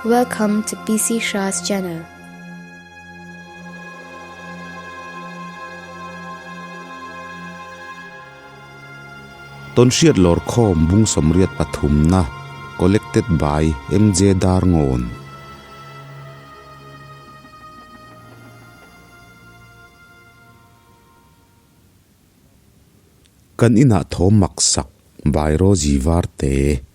Welcome to PC Shah's channel. Tawnhriat lawrkhawm bung sawmriat pathumna Collected by MJ Darngawn. Kan inah thawm mak sak by Rosie Varte.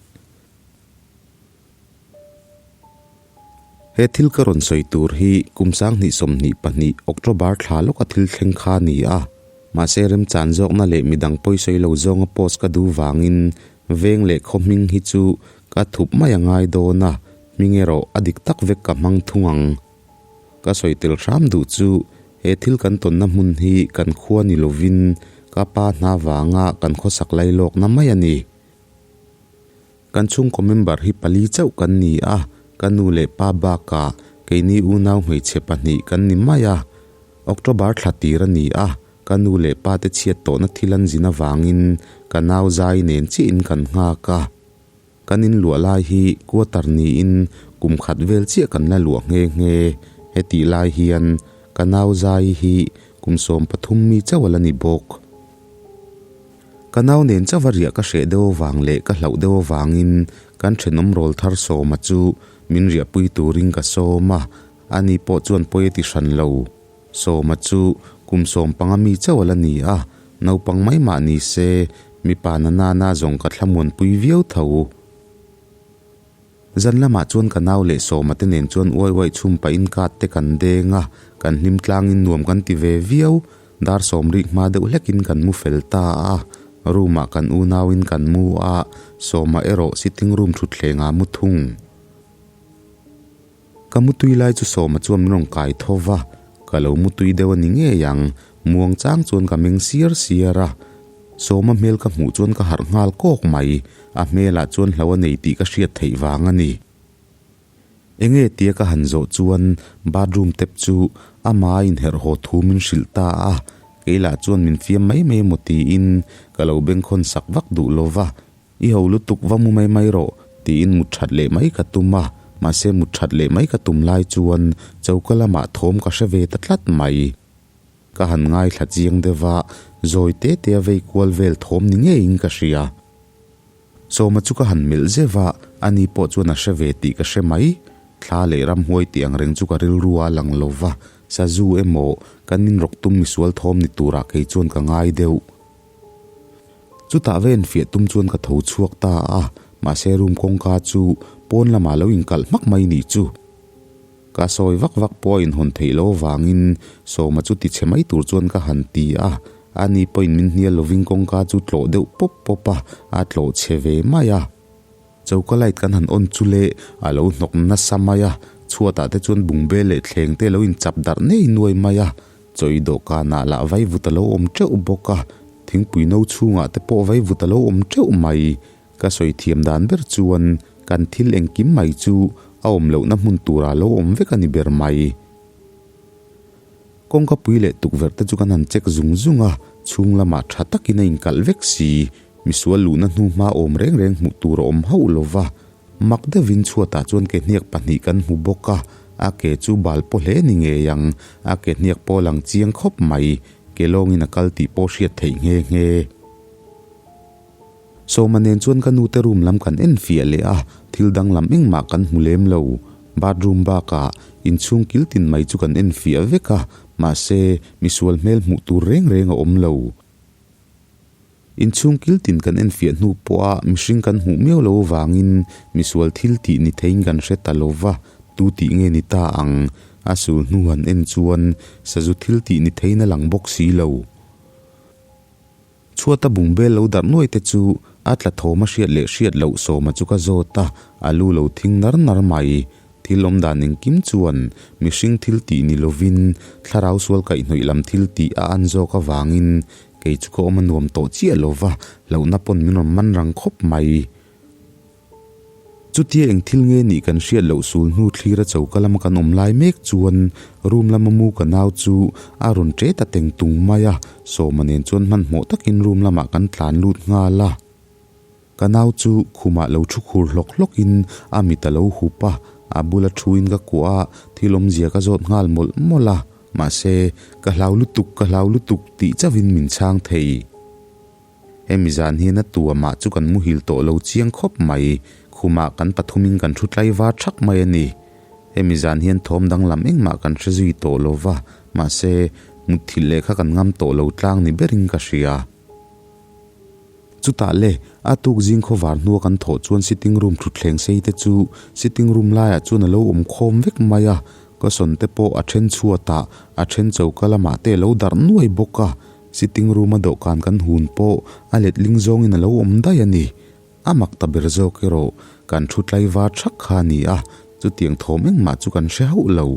He thil ka rawn sawi tur hi kum sanghnih 22 October thla lawka thil thleng kha a ni a, mahse remchan zawkna leh midang pawi sawi lo zawnga post ka duh vangin veng leh khaw hming hi chu ka thup mai a ngai dawn a, hming erawh a dik tak vek ka hmang thung ang. Ka sawi tel hram duh chu he thil kan tawnna hmun hi kan khua ni lovin ka pa hna vanga kan khawsak lailawkna mai a ni. Kan chhungkaw member hi pali chauh kan ni a, ka nu leh pa bakah keini unau hmeichhe pahnih kan ni mai a. October thla tir a ni a, ka nu leh pa te chhiat tawhna thil an zin avangin ka nau zai nen chiahin kan nghak a. Kan inluah lai hi quarter niin kum khat vel chiah kan la luah nghe nghe. Hetih lai hian ka nau zai hi kum 13 mi chauh a la ni bawk. Ka nau nen chauha riah ka hreh deuh avang leh ka hlauh deuh avangin kan thenawm rawl thar sawma chu min riahpui turin ka sawm a, ani pawh chuan pawi a ti hran lo. Sawma chu kum 15 mi chauh a la ni a, naupang mai mah ni se mipa na nana zawng ka thlamuanpui viau tho. Zan lamah chuan ka nau leh Sawma te nen chuan uai uai chhum pahin card te kan deng a, kan hlim tlangin nuam kan ti ve viau. Dar sawm rik hma deuh hlekin kan mu fel ta a, room ah kan unauin kan mu a, Sawma erawh sitting room thutthleng ah mu thung. Ka mutui lai chu Sawma chuan min rawn kai tho va, ka lo mutui deuh a ni ngei ang, muang chang chuan ka meng siar siar a. Sawma hmel ka hmuh chuan ka harh nghal kawk mai, a hmelah chuan hlo a nei tih ka hriat theih vang a ni. Enge tia ka han zawh chuan bathroom tap chu ama a inherh haw thu min hrilh ta a, keilah chuan min fiam mai mai emaw tiin ka lo bengkhawn sak vak duh lo va, I ho lutuk va mu mai mai rawh tiin mut that leh mai ka tum a, mahse mut that leh mai ka tum lai chuan choka lamah thawm ka hre ve ta tlat mai. Ka han ngaithla chiang deuh a, zawi te te a vei kual vel thawm ni ngeiin ka hria. Sawma chu ka han melh zeuh a, ani pawh chuan a hre ve tih ka hre mai. Thla leh ramhuai tih ang reng chu ka rilru a lang lo va, sazu emaw kan inrawk tum misual thawm ni turah kei chuan ka ngai deuh. Chutah va enfiah tum chuan ka tho chhuak ta a, mahse room kawngka chu pawn lamah lo inkalh hmak mai nih chu. Ka sawi vak vak pawh a inhawn theih loh avangin Sawma chu tichhe mai tur chuan ka han ti a, ani pawhin min hnial lovin kawngka chu tlawh deuh pawp pawp a, a tlawh chhe ve mai a. Choka light kan han on chu le a lo hnawk nasa mai a, chhuatah te chuan bungbel leh thleng te lo inchap darh nei nuai mai a, chawi dawhkanah lah vaivut a lo awm teuh bawk a, thingpui no chhungah te pawh vaivut a lo awm teuh mai. Ka sawi thiam dan ber chuan kan thil engkim mai chu a awm lohna hmun turah lo awm vek a ni ber mai. Kawngka pui leh tukverh te chu kan han check zung zung a, chhung lamah tha takin a inkalh vek si. Misual luhna hnu hma awm reng reng hmuh tur a awm hauh lo va, mak deuhin chhuatah chuan ke hniak pahnih kan hmu bawk a, a ke chu bal pawh hle ni ngei ang, a ke hniak pawh a lang chiang khawp mai, ke lawngin a kal tih pawh hriat theih nghe nghe. Sawma nen chuan ka nute room lam kan en fiah leh a, thil danglam engmah kan hmu lem lo. Bathroom bakah inchhung kil tin mai chu kan en fiah vek a, mahse misual hmel hmuh tur reng reng a awm lo. Inchhung kil tin kan en fiah hnu pawha mihring kan hmuh miau lo avangin misual thil tih ni theiin kan hre ta lo va, tu tih nge ni ta ang? A sul hnu han en chuan sazu thil tih ni theiin a lang bawk si lo. Chhuata bungbel lo darh nuai te chu a tla thawm a hriat leh hriat loh Sawma chu ka zawt a, a lu lo thing nar nar mai. Thil awm dan engkim chuan mihring thil tih ni lovin thlarau sual kaihhnawih lam thil tih a an zawk avangin kei chu ka awm a nuam tawh chiah lo va, hlauhna pawn min rawn man rang khawp mai. Chutia eng thil nge nih kan hriat loh sul hnu thlir a choka lama kan awm lai mek chuan room lama mu ka nau chu a rawn ṭe ta teng tung mai a, Sawma nen chuan hmanhmawh takin room lamah kan tlan lut nghal a. Ka nau chu khumah lo thu khur hlawk hlawkin a mit a lo hup a, A bula thuin ka kuah a, thil awmzia ka zawt nghal mawlh mawlh a, mahse, ka hlau lutuk, ka hlau lutuk tih chauhin min chhang thei. Hemi zan hian a tu amah chu kan muhil tawh lo chiang khawp mai, khumah kan pathumin kan thu tlaivar thak mai a ni. Hemi zan hian thawm danglam engmah kan hre zui tawh lo va, mahse, mutthilh leh kha kan ngam tawh lo tlang ni berin ka hria. Chutah le, a tuk zing khawvar hnua kan thawh chuan sitting room thutthleng sei te chu sitting room laiah chuan a lo awm khawm vek mai a, cushion te pawh a then chhuatah, a then choka lamah te a lo darh nuai bawk a, sitting room a dawhkan kan hun pawh a letling zawngin a lo awm daih a ni. A mak ta ber zawk erawh kan thu tlaivar thak kha a ni a, chutiang thawm engmah chu kan hre hauh lo.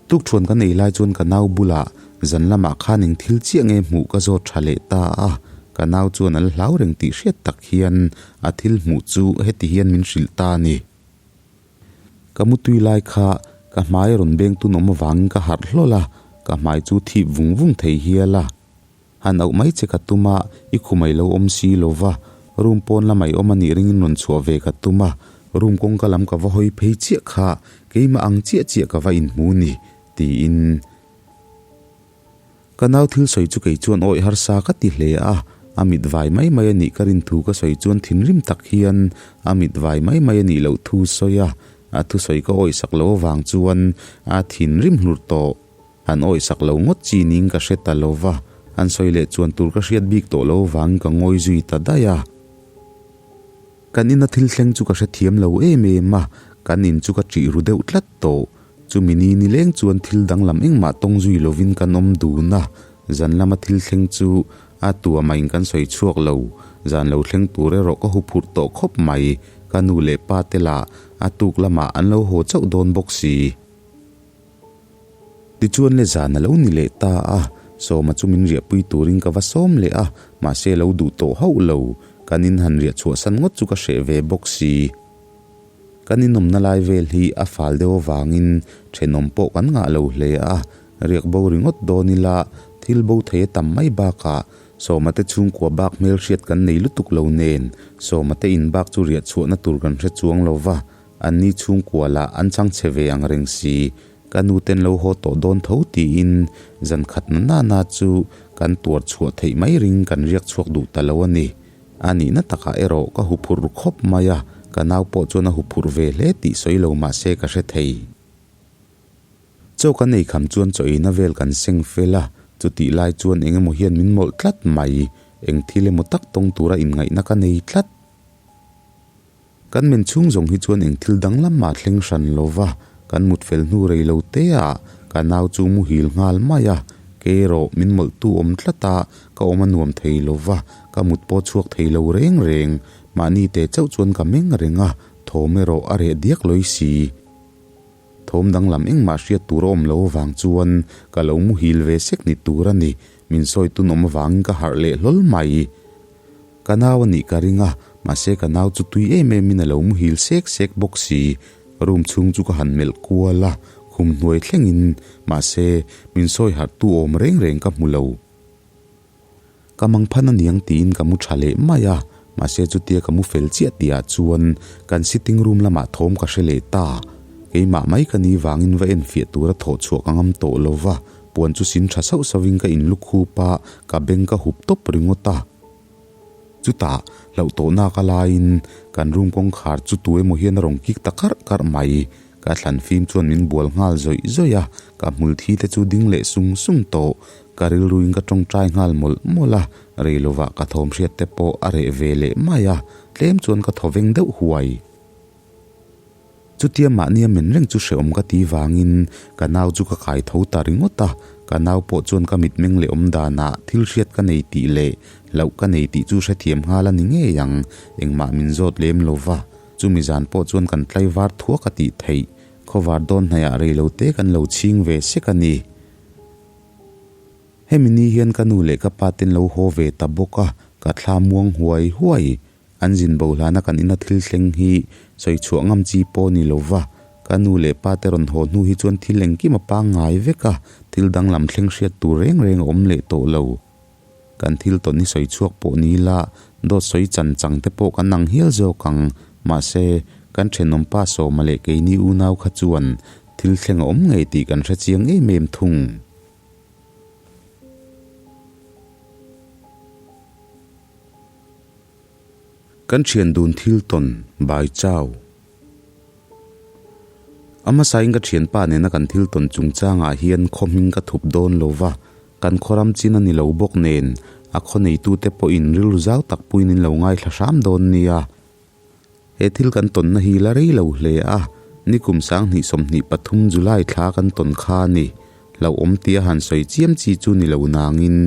Tukṭhuan kan ei lai chuan ka nau bulah zan lamah khan eng thil chiah nge hmuh ka zawt ṭha leh ta a, ka nau chuan a la hlau reng tih hriat tak hian a thil hmuh chu heti hian min hrilh ta a ni. Ka mutui lai kha ka hmai rawn beng tun awm avangin ka harh hlawl a, ka hmai chu thip vung vung thei hial a. Han auh mai che ka tum a, i khumai lo awm si lo va, room pawn lamai awm a nih ringin rawn chhuah ve ka tum a, room kawngka lam ka va hawi phei chiah kha keimah ang chiah chiah ka va inhmu ni, tiin. Ka nau thil sawi chu kei chuan awih harsa ka ti hle a, a mit vai mai mai a nih ka rin thu ka sawi chuan thinrim tak hian a mit vai mai mai a nih loh thu sawi a, a thusawi ka awih sak lo avang chuan a thinrim hlur tawh. Han awih sak lo ngawt chi ning ka hre ta lo va, han sawi leh chuan tur ka hriat bik tawh lo vangin ka ngawi zui ta daih a. Kan ina thil thleng chu ka hrethiam lo em em a, kan in chu ka ṭih ru deuh tlat tawh. Chumi ni nileng chuan thil danglam engmah tawng zui lovin kan awm dun a, zan lama thil thleng chu a tua maiin kan sawi chhuak lo. Zan lo thleng tur erawh ka huphurh tawh khawp mai, ka nu leh pa te lah a tuk lamah an lo haw chauh dawn bawk si. Tichuan le zan a lo ni leh ta a, Sawma chu min riahpui turin ka va sawm leh a, mahse lo duh tawh hauh lo, kan in han riah chhuahsan ngawt chu ka hreh ve bawk si. Kan inawmna lai vel hi a fal deuh avangin thenawm pawh kan ngah lo hle a, riak bo ringawt dawn ila thil bo thei a tam mai bakah Sawma te chhungkua bak hmelhriat kan nei lutuk lo nen Sawma te in bak chu riah chhuahna tur kan hre chuang lo va, Anni chhungkua lah an chang chhe ve ang reng si, ka nu ten lo haw tawh dawn tho tiin zan khat na na na chu kan tuar chhuah theih mai ring kan riak chhuak duh ta lo a ni. A nihna takah erawh ka huphurh ru khawp mai a, ka nau pawh chuan a huphurh ve hle tih sawi lo mah se ka hre thei. Chaw kan ei kham chuan chaw eina vel kan seng fel a, chutih lai chuan eng emaw hian min mawlh tlat mai, eng thil emaw tak tawng tura inngaihna ka nei tlat. Kan men chhung zawng hi chuan eng thil danglam mah thleng hran lo va, kan mut fel hnu rei lo te ah ka nau chu muhil nghal mai a, kei erawh min mawlhtu awm tlat a, ka awm a nuam thei lo va, ka mut pawh chhuak thei lo reng reng, mahni te chauh chuan ka meng reng a, thawm erawh a reh diak lawi si. Thawm danglam engmah hriat tur a awm lo avang chuan ka lo muhil ve sek ni tur a ni, min sawi tun awm avangin ka harh leh hlawl mai. Ka nau a nih ka ring a, mahse ka nau chu tui em em in a lo muhil sek sek bawk si. Room chhung chu ka han melh kual a, khum hnuai thleng in, mahse min sawi harh tu awm reng reng ka hmu lo. Ka mang phan a niang tiin ka mu tha leh mai a, mahse chutia ka mu fel chiah tih ah chuan kan sitting room lamah thawm ka hre leh ta. Keimah mai ka ni vangin va enfiah tura thawh chhuah ka ngam tawh lo va, puan chu sin tha sauh sauh in ka inlukhup a, ka beng ka hup tawp ringawt a. Chutah, hlauh tawhna ka laiin kan room kawngkhar chu tu emaw hian a rawn kik ta karh karh mai. Ka thlan fim chuan min bual nghal zawih zawih a, ka hmul thi te chu ding leh sung sung tawh. Ka rilruin ka tawngtai nghal mawlh mawlh a, rei lovah ka thawm hriat te pawh a reh ve leh mai a, tlem chuan ka thaw veng deuh huai. Chutia mahnia men reng chu hrehawm ka ti vangin ka nau chu ka kai tho ta ringawt a, ka nau pawh chuan ka mitmeng leh awm danah thil hriat ka nei tih leh hlauh ka nei tih chu hrethiam nghal a ni ngei ang, engmah min zawt lem lo va, chumi zan pawh chuan kan tlaivar thuak a tih theih, khawvar dawn hnaihah reilote kan lo chhing ve sek a ni. Hemi ni hian ka nu leh ka pa ten lo haw ve ta bawk a, ka thla muang huai huai. An zin bo hlana kan ina thil thleng hi sawi chhuah ngam chi pawh ni lo va, ka nu leh pa te rawn haw hnu hi chuan thil engkim a pangngai vek a, thil danglam thleng hriat tur reng reng a awm leh tawh lo. Kan thil tawn hi sawi chhuak pawh ni ila, dawt sawi chan chang te pawh kan ang hial zawk ang, mahse, Kan thenawmpa Sawma leh keini unau kha chuan thil thleng a awm ngei tih kan hre chiang em em thung. Kan thian dun thil tawn bai chau. A hmasain ka thianpa nena kan thil tawn chungchangah hian khaw hming ka thup dawn lo va, kan khawram chin a ni lo bawk nen a khaw neitute pawhin rilru zau tak puiin in lo ngaithla hram dawn nia. He thil kan tawnna hi la rei lo hle a, nikum 2023 July thla kan tawn kha a ni. Hlauhawm tia han sawi chiam chi chu ni lo nangin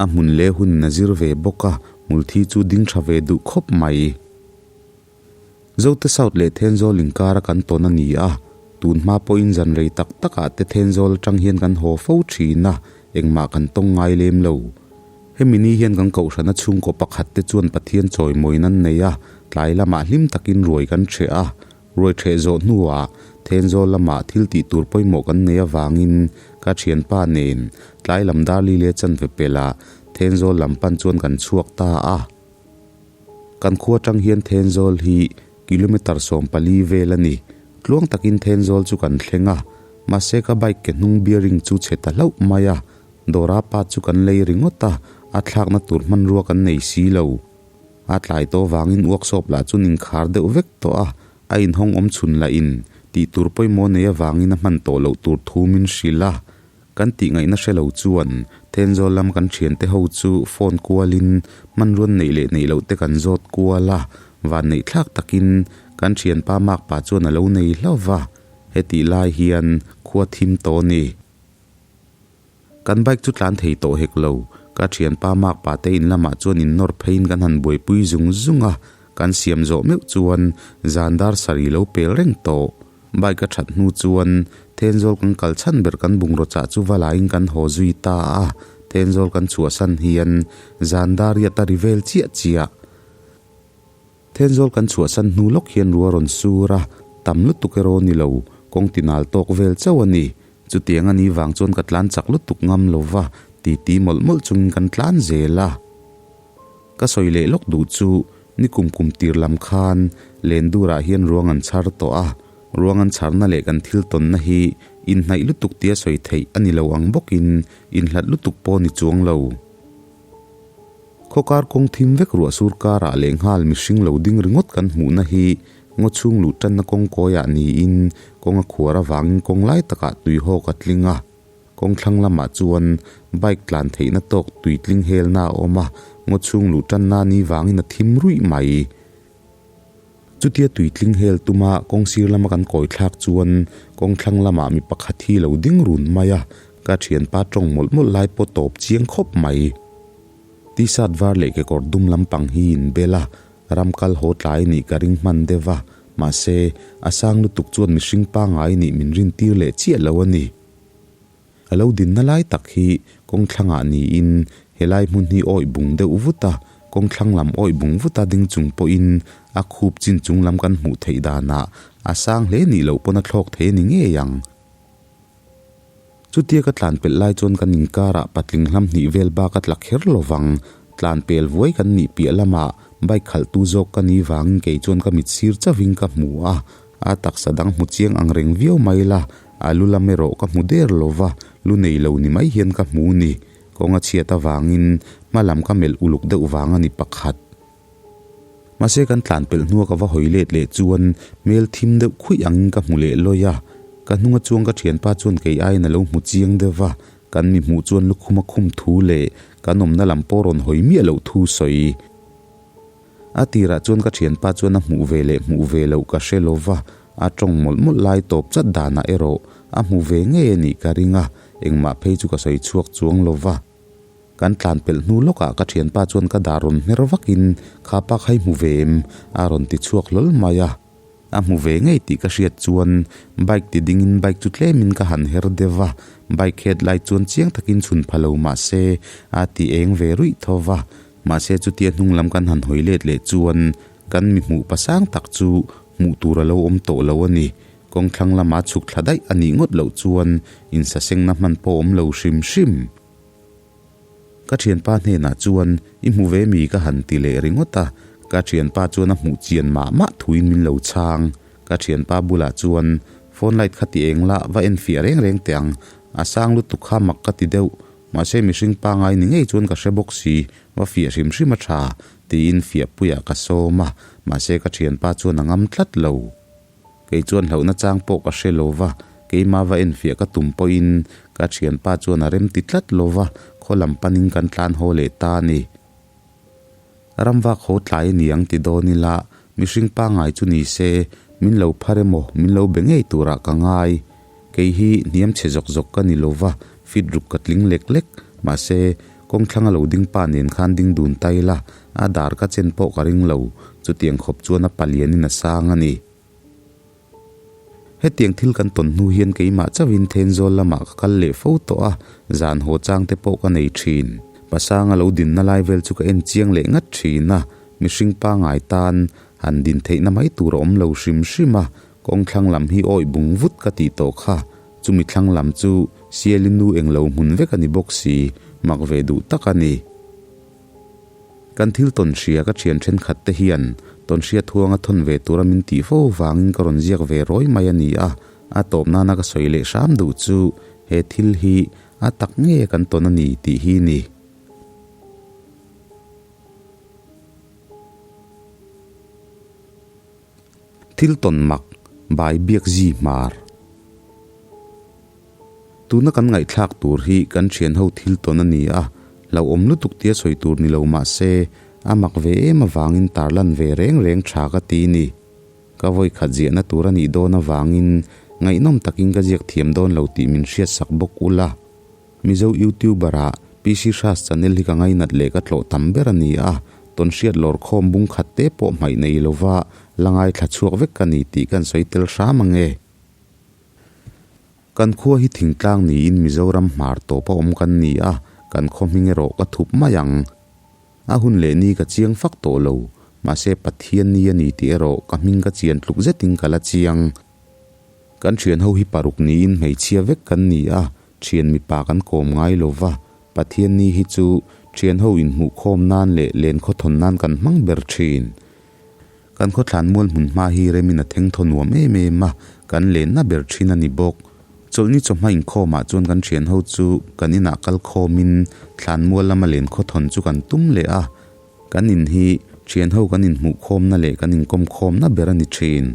a hmun leh hun a zir ve bawk a, hmulthi chu ding tha ve duh khawp mai. Zote South leh Thenzawl inkara kan tawn a ni a, tun hma pawhin zan rei tak takah te Thenzawl atang hian kan haw fo thin a, engmah kan tawng ngai lem lo. Hemi ni hian kan kohhrana chhungkaw pakhat te chuan Pathian chawimawiin an nei a, tlai lamah hlim takin ruai kan hreh a. Ruai hreh zawh hnuah Thenzawl lamah thil tih tur pawimawh kan nei avangin ka thianpa nen tlai lam Darli leh chanve pelh ah Thenzawl lam pan chuan kan chhuak ta a. Kan khua atang hian Thenzawl hi kilometre 14 vel a ni. Tluang takin Thenzawl chu kan thleng a, mahse ka bike ke hnung bearing chu chhe ta hlauh mai a. Dawra pa chu kan lei ringawt a, a thlakna tur hmanrua kan nei si lo. A tlai tawh vangin workshop lah chu inkhar deuh vek tawh a, a inhawng awm chhun lah in tih tur pawimawh nei avangin a hman tawh loh tur thu min hrilh a. Kan tih ngaihna hre lo chuan Thenzawl lam kan thiante ho chu phone kualin hmanruan neih leh neih loh te kan zawt kual a, vanneih thlak takin kan thianpa makpa chuan a lo nei hlauh va, hetih lai hian khua thim tawh a ni. Kan bike chu tlan thei tawh hek lo, ka thianpa makpa te in lamah chuan in nawr pheiin kan han buaipui zung zung a, kan siam zawh meuh chuan zan dar sarih lo pel reng tawh. Bike a that hnu chuan Thenzawl kan kal chhan ber kan bungraw chah chu va laiin kan haw zui ta a, Thenzawl kan chhuahsan hian zan dar riat a ri vel chiah chiah. Thenzawl kan chhuahsan hnu lawk hian rua rawn sur a, tam lutuk erawh ni lo, kawng tinal tawk vel chauh a ni. Chutiang a nih vang chuan ka tlan chak lutuk ngam lo va, titi mawlh mawlh chungin kan tlan zel a. Ka sawi leh lawk duh chu ni kum kum tir lam khan Lendurah hian ruang an chhar tawh a, ruang an chharna leh kan thil tawnna hi inhnaih lutuk tia sawi theih a ni lo ang bawkin inhlat lutuk pawh ni chuang lo. Khawkar kawng thim vek ruah sur karah leh nghal mihring lo ding ringawt kan hmuhna hi ngaw chhung luh tanna kawng kawiah niin kawng a khuar avangin kawng lai takah tui hawk a tling a. Kawng thlang lamah chuan bike tlan theihna tawk tui tling helna a awm a, ngaw chhung luh tanna ni vangin a thim ruih mai. Chutia tui tling hel tuma kawng sir lama kan kawi thlak chuan kawng thlang lamah mi pakhat hi lo ding run mai a, ka thianpa tawng mawlh mawlh lai pawh tawp chiang khawp mai. T-shirt var leh kekawr dum lampang hi in bel a, ram kal haw tlai nih ka ring hman deuh a, mahse a sang lutuk chuan mihring pangngai nih min rin tir leh chiah lo a ni. A lo dinna lai tak hi kawng thlangah niin helai hmun hi awih bung deuh vut a, kawng thlang lam awih bung vuta ding chung pawhin a khup chin chung lam kan hmuh theih danah a sang hle nih loh pawn a thlawk thei a ni ngei ang. Chutia ka tlan pelh lai chuan kan inkarah patling hlam hnih vel bak a tla kher lo vang, tlan pel vuai kan nih piah lamah bike khalhtu zawk ka ni vangin kei chuan ka mit sir chauhin ka hmu a, A taksa dang hmu chiang ang reng viau mai la, a lu lam erawh ka hmu der lo va, lu nei lo ni mai hian ka hmu ni. Kawng a chhiat avangin hma lam ka melh uluk deuh vang a ni pakhat. Mahse kan tlan pelh hnua ka va hawi let leh chuan hmel thim deuh khuih angin ka hmu leh lawi a. Ka hnunga chuang ka thianpa chuan kei aiin a lo hmu chiang deuh va, kan mi hmuh chuan lukhum a khum thu leh kan awmna lam pawh rawn hawi miah loh thu sawi. A tirah chuan ka thianpa chuan a hmuh ve leh hmuh ve loh ka hre lo va, a tawng mawlh mawlh lai tawp chat danah erawh a hmu ve ngei a nih ka ring a, engmah phei chu ka sawi chhuak chuang lo va. Kan tlan pelh hnu lawkah ka thianpa chuan ka dar rawn hmer vakin, Kha pa kha i hmu ve em? a rawn ti chhuak hlawl mai a. A hmu ve ngei tih ka hriat chuan bike ti dingin bike chu tlemin ka han her deuh va, bike headlight chuan chiang takin chhun pha lo mah se a ti eng ve ruih tho va. Mahse chutia hnung lam kan han hawi let leh chuan kan mi hmuh pasang tak chu hmuh tur a lo awm tawh lo a ni. Kawng thlang lama chhuk thla daih a nih ngawt loh chuan insasengna hman pawh awm lo hrim hrim. Ka thianpa hnenah chuan i hmu ve mi ka han ti leh ringawt a, ka thianpa chuan a hmuh chian mah mah thuin min lo chhang. Ka thianpa bulah chuan phone light kha ti eng la va en fiah reng reng teh ang, a sang lutuk kha mak ka ti deuh. Mahse mihring pangai ni ngei chuan ka hre bawk si, va fiah hrim hrim a tha, tiin fiah puiah ka sawm a, mahse ka thianpa chuan a ngam tlat lo. Kei chuan hlauhna chang pawh ka hre lo va, keimah va enfiah ka tum pawhin ka thianpa chuan a rem ti tlat lo va, khaw lam panin kan tlan haw leh ta a ni. Ramvak haw tlai a ni ang ti dawn ila, mihring pangai chu ni se, min lo phar emaw min lo be ngei turah ka ngai. Kei hi hniam chhe zawk zawk ka ni lo va, fit ruk ka tling lek lek. Mahse, kawngthlang a lo ding pa nen khan ding dun ta ila, a dar ka chen pawh ka ring lo, chutiang khawp chuan a palianin a sang a ni. Hetiang thil kan tawn hnu hian keimah chauhin Thenzawl lamah ka kal leh fo tawh a, zan haw chang te pawh ka nei thin. Pasanga lo dinna lai vel chu ka en chiang leh ngat thin a, mihring pangai tan han din theihna mai tur a awm lo hrim hrim a, kawng thlang lam hi awih bung vut ka tih tawh kha, chumi thlang lam chu Siali nu englo hmun vek a ni bawk si, mak ve duh tak a ni. Kan thil tawn hria ka thian thenkhat te hian tawn hriat huanga thawn ve tura min tih fo vangin ka rawn ziak ve rawi mai a ni a, a tawp nana ka sawi leh hram duh chu he thil hi a tak nge kan tawn a ni tih hi ni. Thil tawn mak bai biak zi hmar. Tuna kan ngaihthlak tur hi kan thianho thil tawn a ni a, hlauhawm lutuk tia sawi tur ni lo mah se, a mak ve em avangin tarlan ve reng reng tha ka ti ni. Ka vawi khat ziahna tur a nih dawn avangin ngaihnawm takin ka ziak thiam dawn lo tih min hriatsak bawk ula. Mizo YouTuber ah PC Hras channel hi ka ngainat leh ka tlawh tam ber a ni a, tawnhriat lawr khawm bung khat te pawh hmaih nei lova la ngaithla chhuak vek ka ni tih kan sawi tel hram ang e. Kan khua hi thingtlang niin Mizoram hmar tawp a awm kan ni a, kan khaw hming erawh ka thup mai ang. A hun leh ni ka chiang fak tawh lo, mahse Pathian ni a ni tih erawh ka hming ka chian tluk zetin ka la chiang. Kan thian ho hi paruk niin hmeichhia vek kan ni a, thian mipa kan kawm ngai lo va, Pathian ni hi chu thian ho inhmuh khawm nan leh len khawthawn nan kan hmang ber thin. Kan khawthlan mual hmun hma hi remin a theng thaw nuam em em a, kan lenna ber thin a ni bawk. Chawlhni chawhma inkhawmah chuan kan thian ho chu kan inah kal khawmin thlan mual lama len khawthawn chu kan tum leh a, kan in hi thian ho kan inhmuh khawmna leh kan inkawm khawmna ber a ni thin.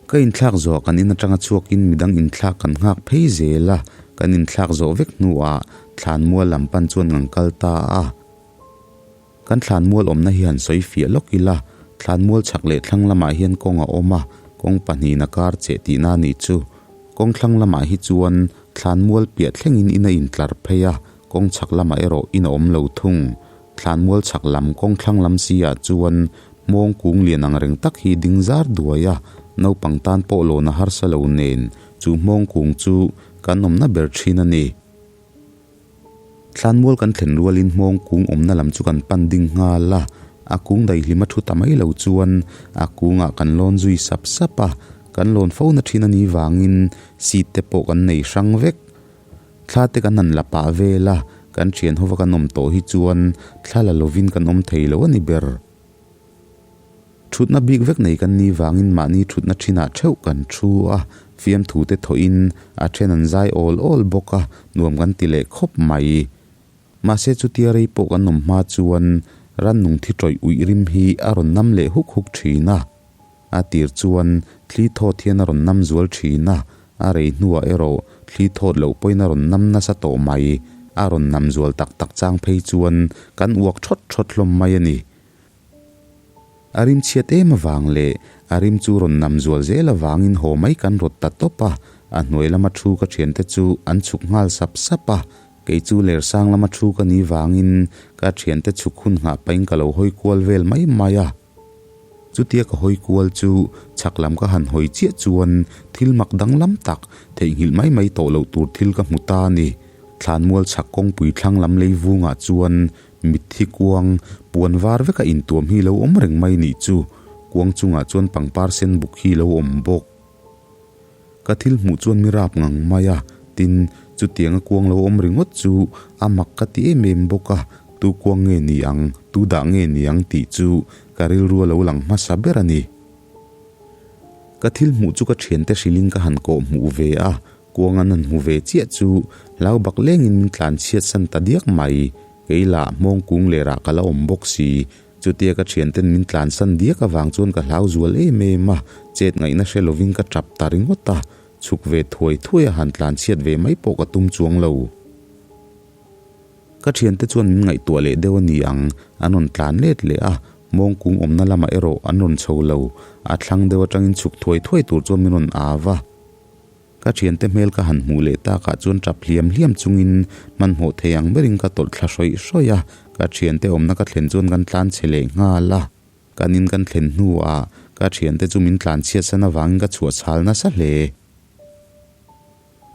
Ka inthlak zawh kan in atanga chhuakin midang inthlak kan nghak phei zel a, kan inthlak zawh vek hnuah thlan mual lam pan chuan kan kal ta a. Kan thlan mual awmna hi han sawi fiah lawk ila, thlan mual chhak leh thlang lamah hian kawng a awm a, kawng pahnihin a kar cheh tihna a nih chu. Kawng thlang lamah hi chuan thlan mual piah thlengin in a intlar phei a, kawng chhak lamah erawh in a awm lo thung. Thlanmual chhak lam kawng thlang lam si ah chuan hmawng kung lian ang reng tak hi ding zar duai a, naupang tan pawh lawn a harsa lo nen chu hmawng kung chu kan awmna ber thin a ni. Thlanmual kan thlen rualin hmawng kung awmna lam chu kan pan ding nghal a, a kung daihlim a thu ta mai lo chuan a kungah kan lawn zui sap sap a, kan lawn fo na thin a nih vangin seat te pawh kan nei hrang vek. Thla te kan han la pah vel a, kan thian hova kan awm tawh hi chuan thla la lovin kan awm thei lo a ni ber. Thutna bik vek nei kan ni vangin mahni thutna thinah theuh kan thu a, fiamthu te thawhin a then an zai awl awl bawk a, nuam kan ti leh khawp mai. Mahse chutia rei pawh kan awm hma chuan rannung thi tawih uih rim hi a rawn nam leh huk huk thin a. A tir chuan thli thawt hian a rawn nam zual thin a, a rei hnuah erawh thli thawt loh pawhin a rawn nam nasa tawh mai. A rawn nam zual tak tak chang phei chuan kan uak thawt thawt hlawm mai a ni. A rim chhiat em avang leh a rim chu rawn nam zual zel avangin haw mai kan rawt ta tawp a, a hnuai lama thu ka thiante chu an chhuk nghal sap sap a, kei chu ler sang lama thu ka ni vangin ka thiante chhuk hun nghah pahin ka lo hawi kual vel mai mai a. Chutia ka hawi kual chu chhak lam ka han hawi chiah chuan thil mak danglam tak, theihnghilh mai mai tawh loh tur thil ka hmu ta a ni. Thlanmual chhak kawngpui thlang lam lei vungah chuan mitthi kuang, puan var veka intuam hi lo awm reng mai nih chu. Kuang chungah chuan pangpar sen buk hi lo awm bawk. Ka thil hmuh chuan mi rap ngang mai a, tin, chutianga kuang lo awm ringawt chu a mak ka ti em em bawk a, tu kuang nge ni ang, tu dah nge ni ang tih chu ka rilru a lo lang hmasa ber a ni. Ka thil hmuh chu ka thiante hrilhin ka han kawh hmuh ve a, kuang an han hmu ve chiah chu hlau bak lengin min tlan chhiat san ta diak mai. Kei lah hmawng kung lerah ka la awm bawk si. Chutia ka thianten min tlan san diak avang chuan ka hlau zual em em a, chet ngaihna hre lovin ka tap ta ringawt a, chhuk ve thuai thuai a han tlan chhiat ve mai pawh ka tum chuang lo. Ka thiante chuan min ngaihtuah leh deuh a ni ang, an rawn tlan let leh a, mawngkung awmna lamah erawh an rawn chho lo, a thlang deuh atangin chhuk thuai thuai tur chuan min rawn au a. Ka thiante hmel ka han hmuh leh takah chuan tap hliam hliam chungin hmanhmawh thei ang berin ka tawlh thla hrawih hrawih a, ka thiante awmna ka thlen chuan kan tlan chhe leh nghal a. Kan in kan thlen hnuah ka thiante chu min tlan chhiatsan avangin ka chhuah chhal nasa hle.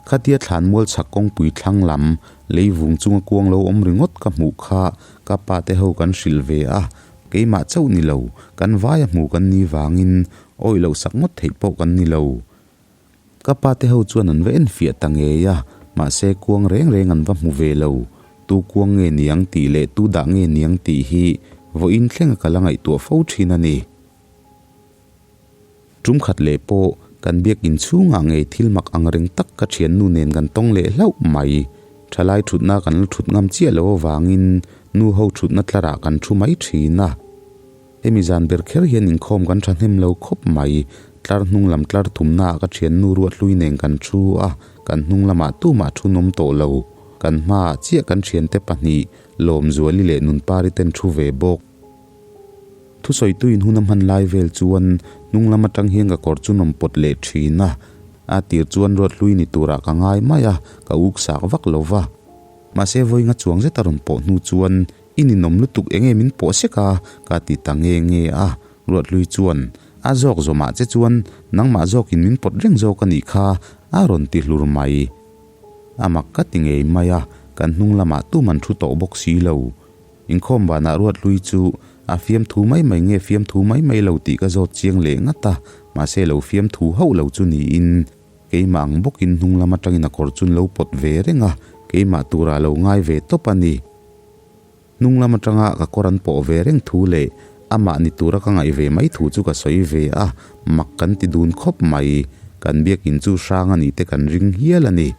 Khatia thlanmual chhak kawngpui thlang lam lei vung chunga kuang lo awm ringawt ka hmuh kha ka pa te ho kan hrilh ve a, keimah chauh ni lo, kan vaia hmu kan ni vangin awih loh sak ngawt theih pawh kan ni lo. Ka pa te ho chuan an va enfiah ta ngei a, mahse kuang reng reng an va hmu ve lo. Tu kuang nge niang tih leh tu dah nge niang tih hi vawiin thlenga ka la ngaihtuah fo thin a ni. Tum khat leh pawh kan biak inchhungah ngei thil mak ang reng tak ka thiannu nen kan tawng leh hlauh mai. Thalai thutna kan la thut ngam chiah lo avangin nu ho thutna tlarah kan thu mai thin a. Hemi zan ber kher hian inkhawm kan thahnem lo khawp mai. Tlar hnung lam tlar thumnaah ka thiannu ruathlui nen kan thu a, kan hnung lamah tumah thu nawm tawh lo. Kan hmaah chiah kan thiante pahnih Lawmzuali leh Nunpari ten thu ve bawk. Thusawitu in hun a hman lai vel chuan hnung lam atang hian ka kawr chu nawm pawt leh thin a, a tir chuan ruathlui ni turah ka ngai mai a, ka uk sak vak lo va. Mahse vawiinga chuang zet a rawn pawh hnu chuan i ninawm lutuk eng nge min pawh sek a ka ti ta nge nge a, ruathlui chuan a zawk zawmah che chuan nangmah zawkin min pawt reng zawk a nih kha a rawn ti hlur mai. A mak ka ti ngei mai a, kan hnung lamah tum an thu tawh bawk si lo. Inkhawm banah Ruathlui chu a fiamthu mai mai nge fiamthu mai mai lo tih ka zawt chiang leh ngat a, mahse lo fiamthu hauh lo chu niin keimah ang bawkin hnung lam atangin a kawr chun lo pawt ve reng a, keimah turah lo ngai ve tawp a ni. Hnung lam atanga ka kawr an pawh ve reng thu leh amah ni tura ka ngaih ve mai thu chu ka sawi ve a, mak kan ti dun khawp mai, kan biakin chu hrang a nih te kan ring hial a ni.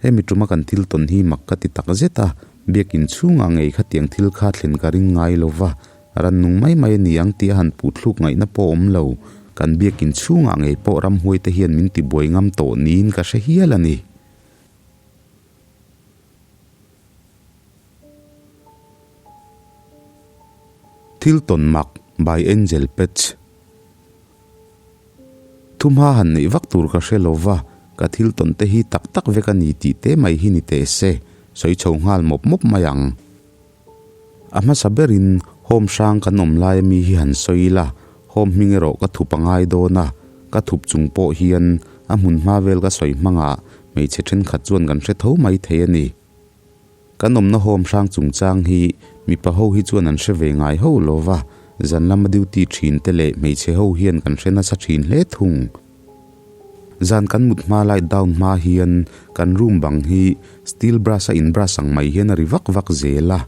Hemi tuma kan thil tawn hi mak ka ti tak zet a, biakin chhungah ngei khatiang thil kha thlen ka ring ngai lo va, rannung mai mai a ni ang tih a han puhthluk ngaihna pawh awm lo, kan biakin chhungah ngei pawh ramhuai te hian min tibuai ngam tawh niin ka hre hial a ni. Thil tawn mak by Angel Patch. Thumha han neih vak tur ka hre lo va, ka thil tawn te hi tak tak vek a ni tih te mai hi ni teh se, sawi chho nghal mawp mawp mai ang. A hmasa berin home hrang kan awm lai ami hi han sawi ila, home hming erawh ka thup a ngai dawn a, ka thup chung pawh hian a hmun hma vel ka sawi hmangah hmeichhe thenkhat chuan kan hre tho mai thei a ni. Kan awmna home hrang chungchang hi mipa ho hi chuan an hre ve ngai ho lo va, zan lama duty thin te leh hmeichhe ho hian kan hre nasa thin hle thung. Zan kan mut hma light down hma hian kan room bang hi steel brush a in brush ang mai hian a ri vak vak zel a,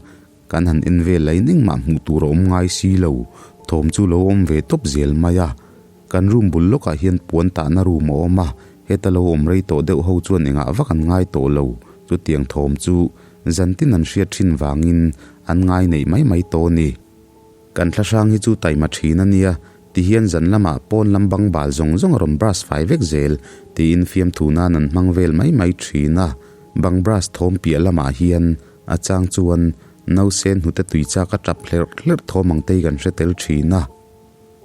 kan han en vel lain engmah hmuh tur a awm ngai si lo, thawm chu lo awm ve tawp zel mai a. Kan room bul lawkah hian puan tahna room a awm a, heta lo awm rei tawh deuh ho chuan engah vak an ngai tawh lo, chutiang thawm chu zantin an hriat thin vangin an ngai neih mai mai tawh a ni. Kan thlahrang hi chu taima thin a nia, tihian zan lamah pawn lam bang bal zawng zawng a rawn brush fai vek zel tiin fiamthu nan an hmang vel mai mai thin a, bang brush thawm piah lamah hian a chang chuan nausen hnute tui chak a tap hlerh hlerh thawm ang te hi kan hre tel thin a.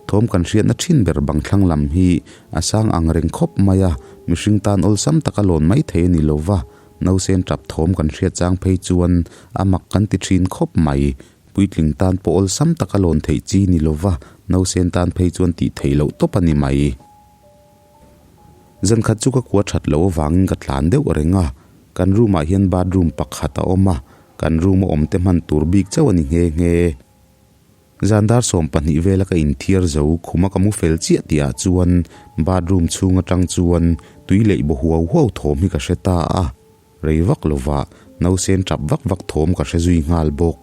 Thawm kan hriatna thin ber bang thlang lam hi a sang ang reng khawp mai a, mihring tan awlsam taka lawn mai thei a ni lo va, nausen tap thawm kan hriat chang phei chuan a mak kan ti thin khawp mai. Puitling tan pawh awlsam taka lawn theih chi ni lo va, nausen tan phei chuan tih theih loh tawp a ni mai. Zan khat chu ka kua that loh avangin ka tlan deuh reng a, kan room ah hian bathroom pakhat a awm a, kan room a awm te hman tur bik chauh a ni nghe nghe. Zan dar 12 vela ka inthiar zo khuma ka mu fel chiah tih ah chuan bathroom chhung atang chuan tui leih baw huau huau thawm hi ka hre ta a, rei vak lovah nausen tap vak vak thawm ka hre zui nghal bawk.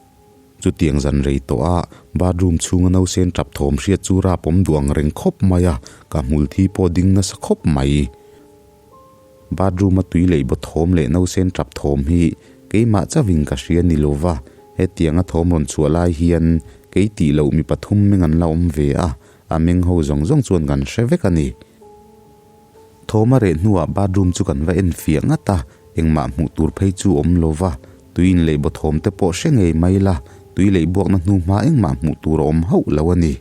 Chutiang zan rei tawh a, bathroom chhunga nausen tap thawm hriat chu rap awm duh ang reng khawp mai a, ka hmul thi pawh ding nasa khawp mai. Bathroom a tui leih baw thawm leh nausen tap thawm hi keimah chauhin ka hria ni lo va, hetianga thawm rawn chhuah lai hian kei tih loh mi pathum meng an la awm ve a, a meng ho zawng zawng chuan kan hre vek a ni. Thawm a reh hnuah bathroom chu kan va en fiah ngat a, engmah hmuh tur phei chu awm lo va, tui in leih baw thawm te pawh hre ngei mai la, tui leih buakna hnu hma engmah hmuh tur a awm hauh lo a ni.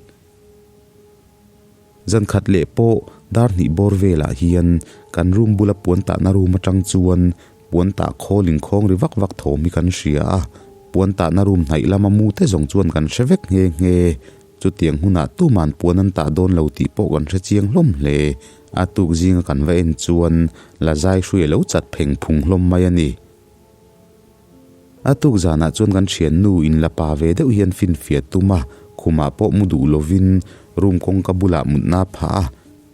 Zan khat leh pawh dar hnih bawr velah hian kan room bula puan tahna room atang chuan puan tah khawl inkhawng ri vak vak thawm hi kan hria a, puan tahna room hnaih lama mu te zawng chuan kan hre vek nghe nghe. Chutiang hunah tuman puan an tah dawn lo tih pawh kan hre chiang hlawm hle. A tuk zinga kan va en chuan la zai hrui a lo chat pheng phung hlawm mai a ni. A tuk zanah chuan kan thiannu in la pa ve deuh hian finfiah tum a, khumah pawh mu duh lovin room kawngka bulah mutna a phah a.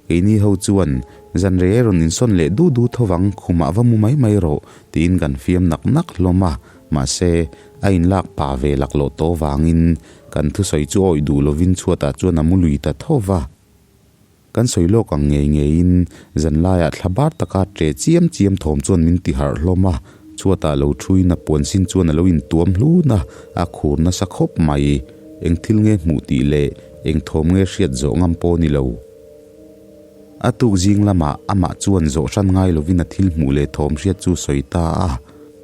Keini ho chuan zan rei rawn insawn leh du du tho vang, khumah va mu mai mai rawh tiin kan fiam nak nak hlawm a, mahse a inlak pa ve laklawh tawh vangin kan thusawi chu awih duh lovin chhuatah chuan a mu lui ta tho va. Kan sawi lawk ang ngei ngeiin zan laiah thla bar taka ṭe chiam chiam thawm chuan min ti harh hlawm a, chhuatah lo ṭhuin a puan sin chuan a lo intuam hlun a, a khur nasa khawp mai. Eng thil nge hmuh tih leh eng thawm nge hriat zawh ngam pawh ni lo. A tuk zing lamah amah chuan zawh hran ngai lovin a thil hmuh leh thawm hriat chu sawi ta a,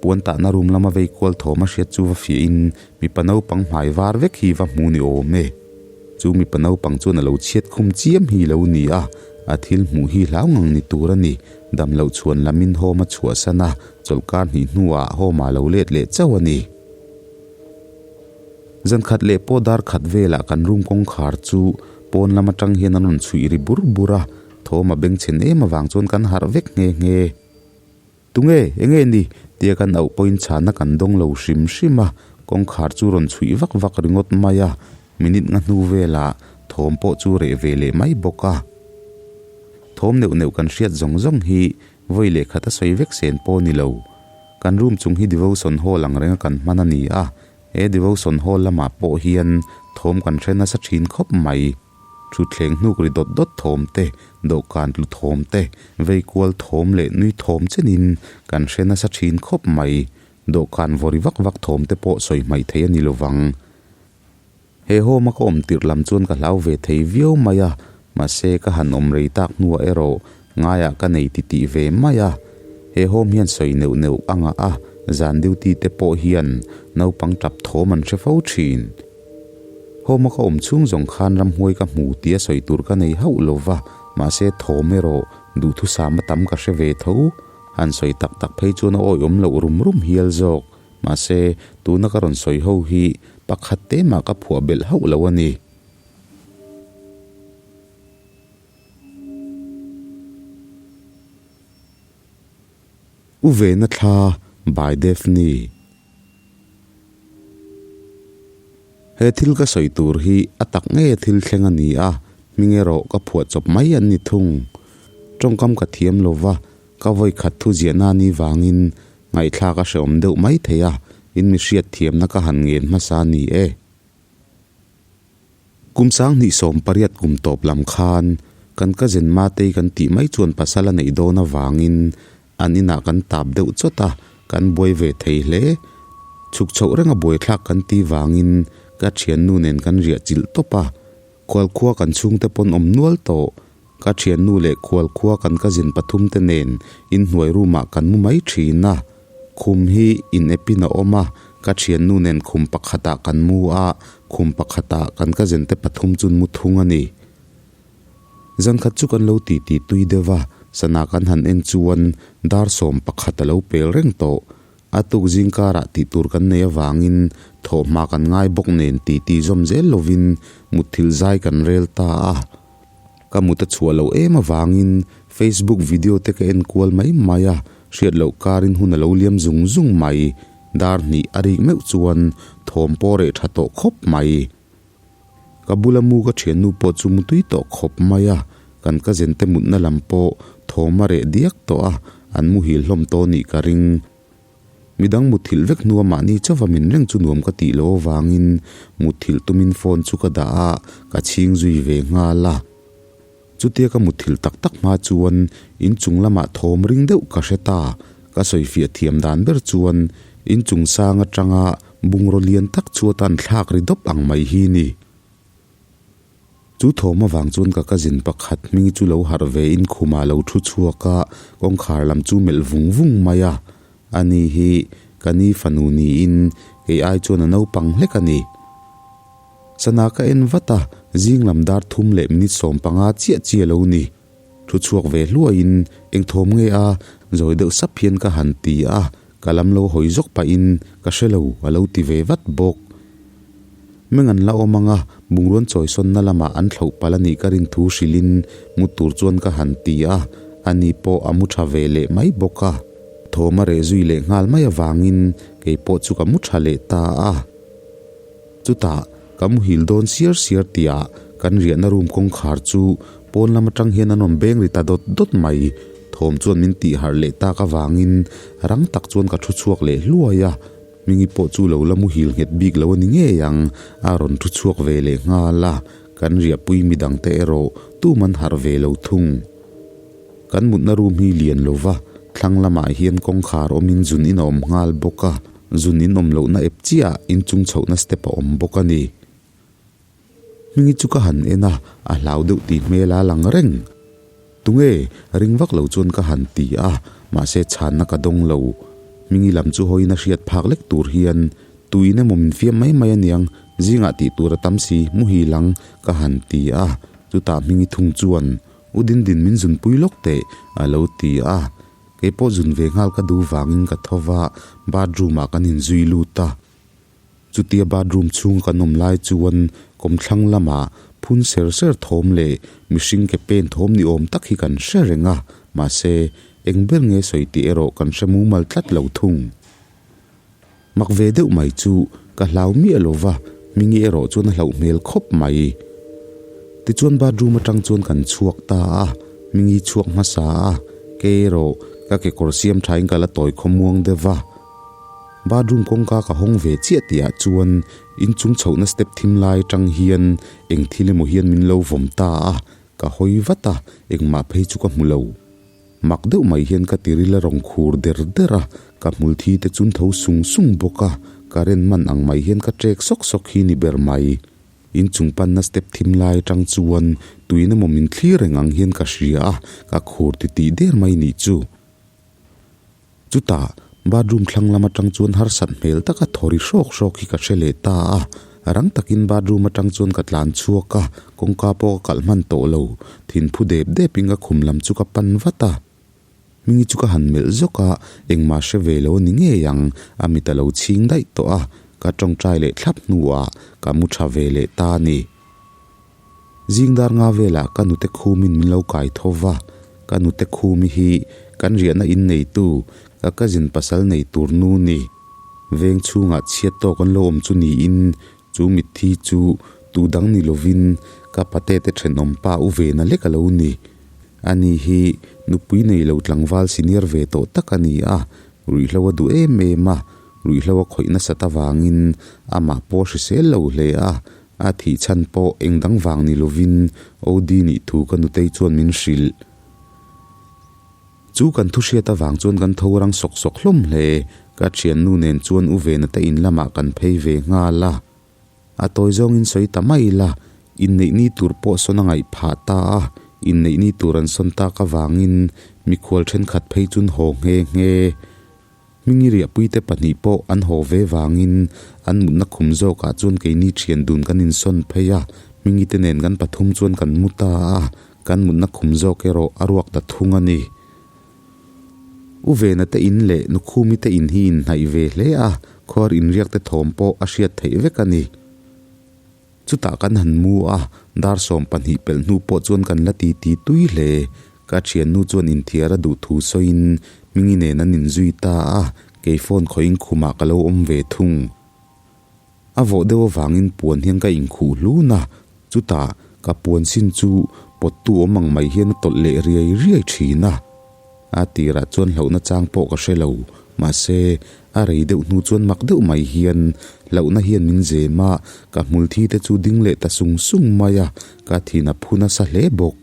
puan tahna room lama vei kual thawm a hriat chu va fiahin mipa naupang hmai var vek hi va hmu ni awm e. Chu mipa naupang chuan a lo chhiat khum chiam hi lo ni a, a thil hmuh hi hlau ngang ni tur a ni. Dam loh chhuan lamin home a chhuahsan a, chawlhkar hnih hnuah home ah lo let leh chauh a ni. Zan khat leh pawh dar khat velah kan room kawngkhar chu pawn lam atang hian an rawn chhuih ri bur bur a, thawm a bengchhen em avang chuan kan harh vek nghe nghe. Tunge, enge ni? tia kan auh pawhin chhana kan dawng lo hrim hrim a, kawngkhar chu rawn chhuih vak vak ringawt mai a, minute nga hnu velah thawm pawh chu reh ve leh mai bawk a. Thawm neuh neuh kan hriat zawng zawng hi vawi leh khat a sawi vek sen pawh ni lo. Kan room chung hi devotion hall ang renga kan hman a ni a, he devotion hall lamah pawh hian thawm kan hre nasa thin khawp mai. Thutthleng hnuk ri dawt dawt thawm te, dawhkan tlu thawm te, vei kual thawm leh nui thawm chenin kan hre nasa thin khawp mai. Dawhkan vaw ri vak vak thawm te pawh sawi hmaih thei a ni lovang. He home a ka awm tirh lam chuan ka hlau ve thei viau mai a, mahse ka han awm rei tak hnuah erawh ngaiah ka nei ti tih ve mai a. He home hian sawi neuh neuh a ngah a, zan duty te pawh hian naupang tap thawm an hre fo thin. Home a ka awm chhung zawng khan ramhuai ka hmu tia sawi tur ka nei hauh lo va, mahse thawm erawh duhthusam a tam ka hre ve tho. Han sawi tak tak phei chuan a awihawm loh rum rum hial zawk. Mahse, tuna ka rawn sawi ho hi pakhat te mah ka phuah belh hauh lo a ni. U Vena thla by Daphne. He thil ka sawi tur hi a tak nge thil thleng a ni a, hming erawh ka phuah chawp mai an ni thung. Tawngkam ka thiam lo va, ka vawi khat thu ziahna ni vangin Ngaihthlak a hreawm deuh mai thei a, in mi hriat thiamna ka han ngen hmasa a ni e. Kum 2018 kum tawp lam khan kan cousin Matei kan tih mai chuan pasal a neih dawn avangin an inah kan tap deuh chawt a, kan buai ve thei hle. Chhuk chhoh renga buaithlak kan ti vangin ka thiannu nen kan riah chilh tawp a, khualkhua kan chhungte pawn awm nual tawh. Ka thiannu leh khualkhua kan cousin pathum te nen inhnuai room ah kan mu mai thin a, khum hi in epin a awm a, ka thiannu nen khum pakhat ah kan mu a, khum pakhat ah kan cousin te pathum chu an mu thung a ni. Zankhat chu kan lo ti ti tui deuh a, sana kan han en chuan dar 11 a lo pel reng tawh. A tuk zingkarah tih tur kan nei avangin thawhhma kan ngai bawk nen ti ti zawm zel lovin mutthilh zai kan rel ta a. Ka mut a chhuah loh em avangin Facebook video te ka en kual mai mai a, hriat loh karin hun a lo liam zung zung mai. Dar hnih a rik meuh chuan thawm pawh reh tha tawh khawp mai. Ka bula mu ka thiannu pawh chu mutui tawh khawp mai a, kan cousin te mutna lam pawh thawm a reh diak tawh a, an muhil hlawm tawh nih ka ring. Midang muthilh vek hnua mahni chauha min reng chu nuam ka tih loh avangin muthilh tumin phone chu ka dah a, ka chhing zui ve nghal a. Chutia ka muthilh tak tak hma chuan inchung lamah thawm ring deuh ka hre ta. Ka sawifiah thiam dan ber chuan inchung sang atanga bungraw lian tak chu atan thlak ri dawp ang mai hi ni. Chu thawm avang chuan ka cousin pakhat hming chu lo harh ve in khumah lo thu chhuak a, kawngkhar lam chu melh vung vung mai a. Ani hi ka ni fanu niin kei ai chuan a naupang hlek a ni. Sana ka en vat a, zing lam dar thum leh minute 15 chiah chiah lo ni. Thu chhuak ve hluaiin eng thawm nge a, zawi deuh sap hian ka han ti a, ka lam lo hawi zawk pahin ka hre lo a lo ti ve vat bawk. Meng an la awm ang a, bungruan chawisawnna lamah an thloh palh a nih ka rin thu hrilhin mu tur chuan ka han ti a, ani pawh a mu tha ve leh mai bawk a. Thawm a reh zui leh nghal mai avangin kei pawh chu ka mu tha leh ta a. Chutah ka muhil dawn siar siar tihah kan riahna room kawngkhar chu pawn lam atang hian an rawn beng ri ta dawt dawt mai. Thawm chuan min tih harh leh tak avangin rang tak chuan ka thu chhuak leh hluai a, Mingi pawh chu lo la muhil nghet bik lo a ni ngei ang, a rawn thu chhuak ve leh nghal a, kan riahpui midangte erawh tum an harh ve lo thung. Kan mutna room hi lian lo va, thlang lamah hian kawngkhar awmin zun in a awm nghal bawk a. Zun in awm lohna ep chiah inchung chhohna step a awm bawk a ni. Hmingi chu ka han en a, a hlau deuh tih hmel a lang reng. Tunge? Ring vak lo chuan ka han ti a, mahse chhanna ka dawng lo. Hmingi lam chu hawiin a hriat phak lek tur hian tuin emaw min fiam mai mai aniang, zingah tih tur a tam si, muhil ang, ka han ti a. Chutah Hmingi thung chuan, U Dindin min zunpui lawk teh, a lo ti a. Kei pawh zun ve nghal ka duh vangin ka tho va, bathroom ah kan inzui lut a. Chutia bathroom chhung kan awm lai chuan kawmthlang lamah phun ser ser thawm leh mihring ke pen thawm ni awm tak hi kan hre reng a, mahse eng ber nge sawi tih erawh kan hre mumal tlat lo thung. Mak ve deuh mai chu ka hlau miah lo va, Hmingi erawh chuan a hlauh hmel khawp mai. Tichuan bathroom atang chuan kan chhuak ta a, Hmingi chhuak hmasa a, kei erawh ka kekawr siam thain ka la tawi khawmuang deuh va. Bathroom kawngka ka hawng ve chiah tihah chuan inchung chhohna step thim lai atang hian eng thil emaw hian min lo vawm ta a, ka hawi vat a, engmah phei chu ka hmu lo. Mak deuh mai hian ka tiril a rawn khur der der a, ka hmul thi te chun tho sung sung bawk a, current man ang mai hian ka trek sawk sawk hi ni ber mai. Inchung panna step thim lai atang chuan tuin emaw min thlir reng ang hian ka hria a, ka khur ti tih der mai nih chu. Chutah, bathroom thlang lam atang chuan harsat hmel taka thaw ri hrawk hrawk hi ka hre leh ta a. Rang takin bathroom atang chuan ka tlan chhuak a, kawngka pawh ka kalh hman tawh lo. Thin phu dep depin ka khum lam chu ka pan vat a. Hmingi chu ka han melh zawk a, engmah hre ve lo a ni ngei ang, a mit a lo chhing daih tawh a, ka tawngtai leh thlap hnuah ka mu tha ve leh ta a ni. Zing dar nga velah ka nute khumin min lo kai tho va, ka nute khumi hi kan riahna in neitu, ka cousin pasal nei tur nu ni. Veng chhungah chhiat tawk an lo awm chu niin chu mitthi chu tu dang ni lovin ka pate te thenawm pa u vena lek a lo ni. Ani hi nupui nei lo tlangval senior ve tawh tak a ni a, ruihhlo a duh em em a, ruihhlo a khawih nasat avangin amah pawh a hrisel lo hle a, A thih chhan pawh eng dang vang ni lovin OD nih thu ka nutei chuan min hrilh. Chu kan thu hriat avang chuan kan tho rang sawk sawk hlawm hle. Ka thiannu nen chuan u Vena te in lamah kan phei ve nghal a. A tawi zawngin sawi ta mai ila, inneih ni tur pawh sawn a ngaih phah ta a, inneih ni tur an sawn tak avangin mikhual thenkhat phei chun haw nghe nghe. Hmingi riahpuite pahnih pawh an haw ve vangin an mutna khum zawkah chuan keini thian dun kan insawn phei a, Hmingi te nen kan pathum chuan kan mu ta a, kan mutna khum zawk erawh a ruak ta thung a ni. U Vena te in leh Nukhumi te in hi inhnaih ve hle a, khuar inriak te thawm pawh a hriat theih vek a ni. Chutah kan han mu a, dar 12 pelh hnu pawh chuan kan la ti ti tui hle. Ka thiannu chuan inthiar a duh thu sawiin Hmingi nen an inzui ta a, kei phone khawih in khumah ka lo awm ve thung. A vawh deuh avangin puan hian ka inkhuh hlun a, chutah ka puan sin chu pawttu awm ang mai hian a tawlh leh riai riai thin a. A tirah chuan hlauhna chang pawh ka hre lo. Mahse, a rei deuh hnu chuan mak deuh mai hian hlauhna hian min zem a, ka hmulthi te chu ding leh ta sung sung mai a, ka thin a phu nasa hle bawk.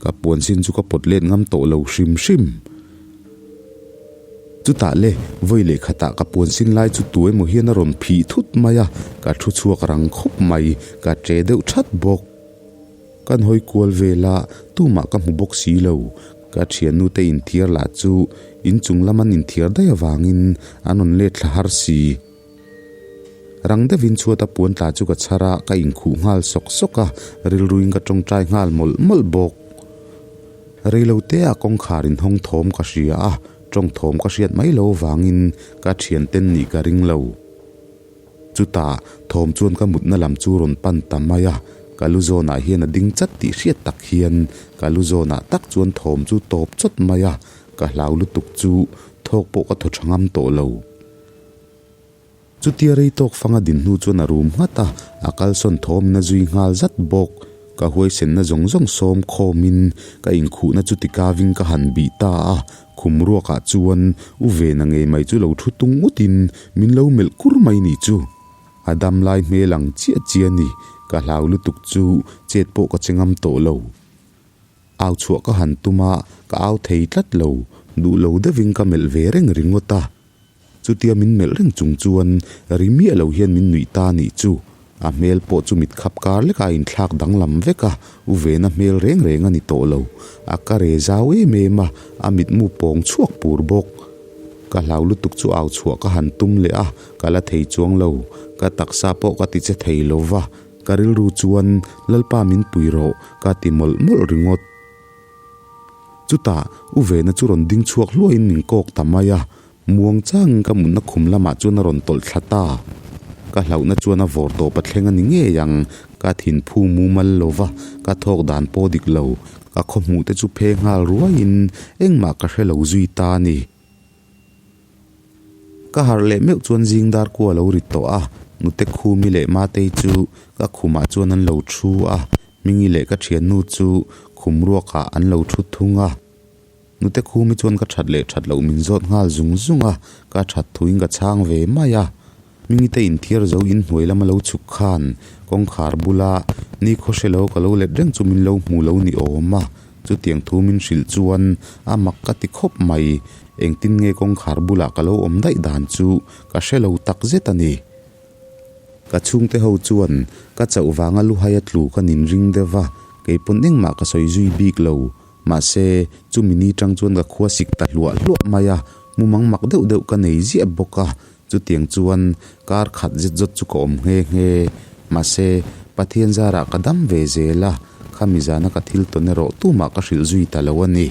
Ka puan sin chu ka pawt let ngam tawh lo hrim hrim. Chutah le, vawi leh khatah ka puan sin lai chu tu emaw hian a rawn phih thut mai a, ka thu chhuak rang khawp mai, ka che deuh that bawk. Kan hawi kual vel a, tumah ka hmu bawk si lo. Ka thiannu te inthiar lah chu inchung lam an inthiar daih avangin an rawn let thla har si. Rang deuhin chhuata puan tla chu ka chhar a, ka inkhuh nghal sawk sawk a, rilruin ka tawngtai nghal mawlh mawlh bawk. Reilotea kawngkhar inhawng thawm ka hria a, tawng thawm ka hriat mai lo vangin ka thianten nih ka ring lo. Chutah thawm chuan ka mutna lam chu rawn pan ta mai a, ka lu zawnah hian a ding chat tih hriat tak hian ka lu zawnah tak chuan thawm chu tawp chawt mai a, ka hlau lutuk chu thawk pawh ka thaw tha ngam tawh lo. Chutia rei tawk fanga din hnu chuan a rum nghat a, a kalsawn thawmin a zui nghal zat bawk. Ka huaisenna zawng zawng sawm khawmin ka inkhuhna chu tikavin ka han bih ta a, khum ruakah chuan u Vena ngei mai chu lo thu tung ngawtin min lo melh kur mai nih chu. A dam lai hmel ang chiah chiah a ni, ka hlau lutuk chu chet pawh ka che ngam tawh lo. Au chhuah ka han tum a, ka au thei tlat lo, duh lo deuhin ka melh ve reng ringawt a. Chutia min melh reng chung chuan ri miah lo hian min nuih ta nih chu. A hmel pawh chu mit khap kar lek a inthlak danglam vek a, u Vena hmel reng reng a ni tawh lo. A ka re zau em em a, a mitmu pawng chhuak pur bawk. Ka hlau lutuk chu au chhuah ka han tum leh a, ka la thei chuang lo. Ka taksa pawh ka ti che thei lo va, ka rilru chuan Lalpa min pui rawh ka ti mawlh mawlh ringawt. Chutah, U Vena chu rawn ding chhuak hluaiin min kawk ta mai a, muang changin ka mutna khum lamah chuan a rawn tawlh thla ta. Ka hlauhna chuan a vawr tawp a thleng a ni ngei ang, ka thinphu mumal lo va, ka thawk dan pawh dik lo, ka khawhmuh te chu phe nghal ruaiin engmah ka hre lo zui ta a ni. Ka harh leh meuh chuan zing dar kua a lo rit tawh a, nute Khumi leh Matei chu ka khumah chuan an lo thu a, Hmingi leh ka thiannu chu khum ruakah an lo thu thung a. Nute Khumi chuan ka that leh that loh min zawt nghal zung zung a, ka that thuin ka chhang ve mai a. Hmingi te inthiar zo inhnuai lama lo chhuk khan kawngkhar bula ni khaw hre lo ka lo let reng chu min lo hmu lo ni awm a, chutiang thu min hrilh chuan a mak ka ti khawp mai. Engtin nge kawngkhar bulah ka lo awm daih dan chu ka hre lo tak zet a ni. Ka chhungte ho chuan ka chauh vanga luhai a tlu ka nin ring deuh va, kei pawn engmah ka sawi zui bik lo. Mahse, chumi ni tang chuan ka khua sik ta hluah hluah mai a, mumang mak deuh deuh ka nei ziah bawk a, chutiang chuan kar khat zet zawt chu ka awm nghe nghe. Mahse, Pathian zarah ka dam ve zel a, khami zana ka thil tawn erawh tumah ka hrilh zui ta lo a ni.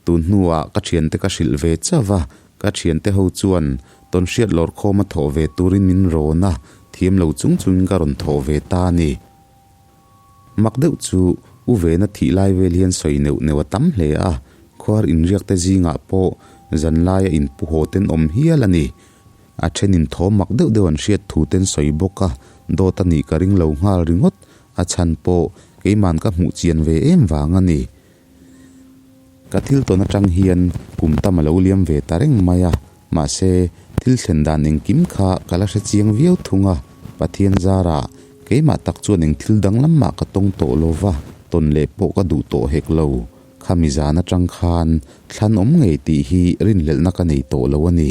Tun hnuah ka thiante ka hrilh ve chauh a, ka thiante ho chuan tawnhriat lawrkhawm a thawh ve turin min rawn a, thiam lo chung chungin ka rawn thawh ve ta a ni. Mak deuh chu U Vena thih lai vel hian sawi neuh neuh a tam hle a, khuar inriak te zingah pawh zan laia inpu haw ten awm hial a ni. A thenin thawm mak deuh deuh an hriat thu ten sawi bawk a, dawt a nih ka ring lo nghal ringawt, a chhan pawh keiman ka hmuh chian ve em vang a ni. Ka thil tawn atang hian kum tam a lo liam ve ta reng mai a, mahse thil thlen dan engkim kha ka la hre chiang viau thung a, Pathian zarah keimah tak chuan eng thil danglam mah ka tawng tawh lo va, tawn leh pawh ka duh tawh hek lo. Khami zan atang khan thlan awm ngei tih hi rinhlelhna ka nei tawh lo a ni.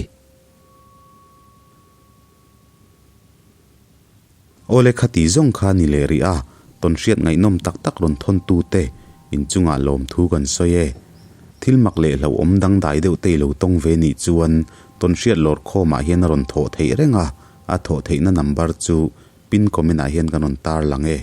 Awle khati zawng kha ni leh rih a, tawnhriat ngaihnawm tak tak rawn thawn tute inchungah lawmthu kan sawi e. Thil mak leh hlauhawm dangdai deuh te i lo tawng ve nih chuan tawnhriat lawr khawmah hian a rawn thawh theih reng a, a thawh theihna number chu pin comment ah hian kan rawn tar lang e.